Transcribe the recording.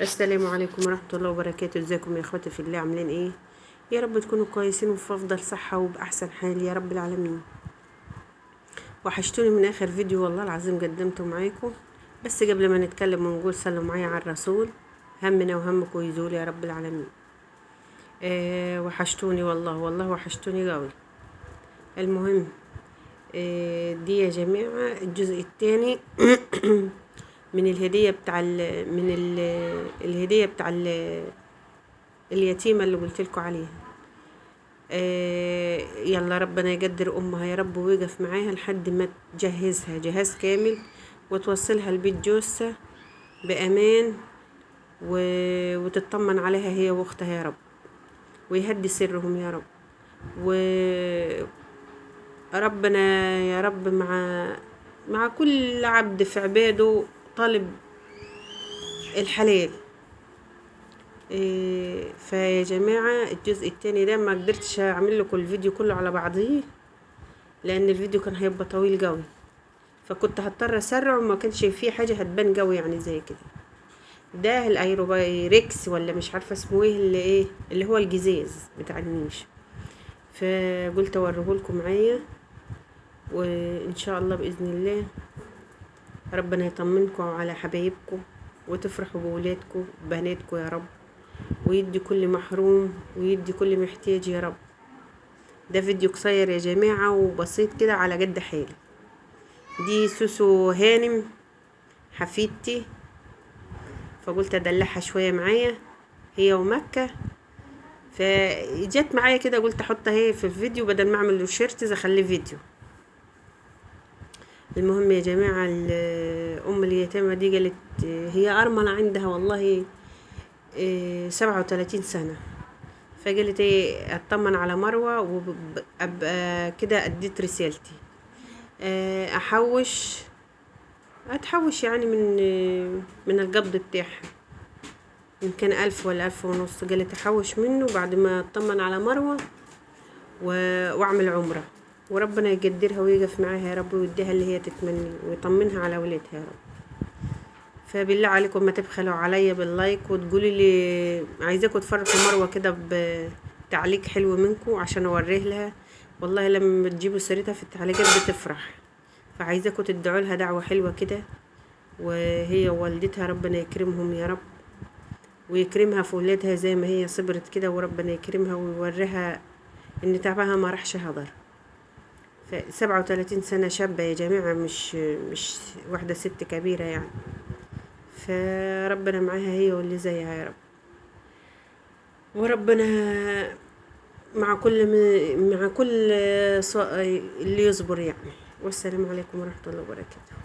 السلام عليكم ورحمة الله وبركاته. ازيكم يا اخواتي في الله، عاملين ايه؟ يا رب تكونوا كويسين وفي افضل صحة وباحسن حال يا رب العالمين. وحشتوني من اخر فيديو والله العظيم قدمته معاكم. بس قبل ما نتكلم ونقول صلوا معايا على الرسول، همنا وهمكم يزول يا رب العالمين. وحشتوني والله والله وحشتوني قوي. المهم دي يا جماعة الجزء الثاني من الهدية بتاع الهدية بتاع اليتيمة اللي قلت لكم عليها. يلا ربنا يقدر امها يا رب ويقف معاها لحد ما تجهزها جهاز كامل وتوصلها لبيت جوزها بامان وتطمن عليها هي واختها يا رب، ويهدي سرهم يا رب. وربنا يا رب مع كل عبد في عباده طالب الحلال. فيا جماعة الجزء التاني ده ما قدرتش اعمل لكم الفيديو كله على بعضيه لان الفيديو كان هيبقى طويل قوي، فكنت هضطر اسرع وما كانش فيه حاجة هتبان قوي يعني زي كده. ده الايروبايركس ولا مش عارفة اسمه ايه، اللي ايه اللي هو الجزاز بتاع النيش، فقلت اوريهولكم معايا. وان شاء الله باذن الله ربنا يطمنكم على حبايبكم وتفرحوا بولادكم وبناتكم يا رب، ويدي كل محروم ويدي كل محتاج يا رب. ده فيديو قصير يا جماعة وبسيط كده على قد حالي. دي سوسو هانم حفيدتي، فقلت ادلعها شوية معايا هي ومكة، فجت معايا كده قلت احطها هي في الفيديو بدل ما اعمل له shorts اخليه فيديو. المهم يا جماعة ام اليتامى دي قالت هي ارملة عندها والله 37 سنة، فقالت ايه اطمن على مروة وابقى كده اديت رسالتي، احوش اتحوش يعني من القبض بتاعها يمكن 1000 ولا 1500، قالت احوش منه بعد ما اطمن على مروة واعمل عمرة، وربنا يقدرها ويقف معاها يا رب ويديها اللي هي تتمني ويطمنها على اولادها يا رب. فبالله عليكم ما تبخلوا عليا بال like وتقولي لي عايزاكم تفرحوا مروة كده بتعليق حلو منكم عشان اوريه لها، والله لما تجيبوا سيرتها في التعليقات بتفرح. فعايزاكم تدعوا لها دعوة حلوة كده، وهي ووالدتها ربنا يكرمهم يا رب ويكرمها في ولادها زي ما هي صبرت كده، وربنا يكرمها ويوريها ان تعبها ما راحش هدر. 37 سنة شابة يا جماعة، مش واحدة ست كبيرة يعني، فربنا معاها هي واللي زيها يا رب. وربنا مع كل اللي يصبر يعني. والسلام عليكم ورحمة الله وبركاته.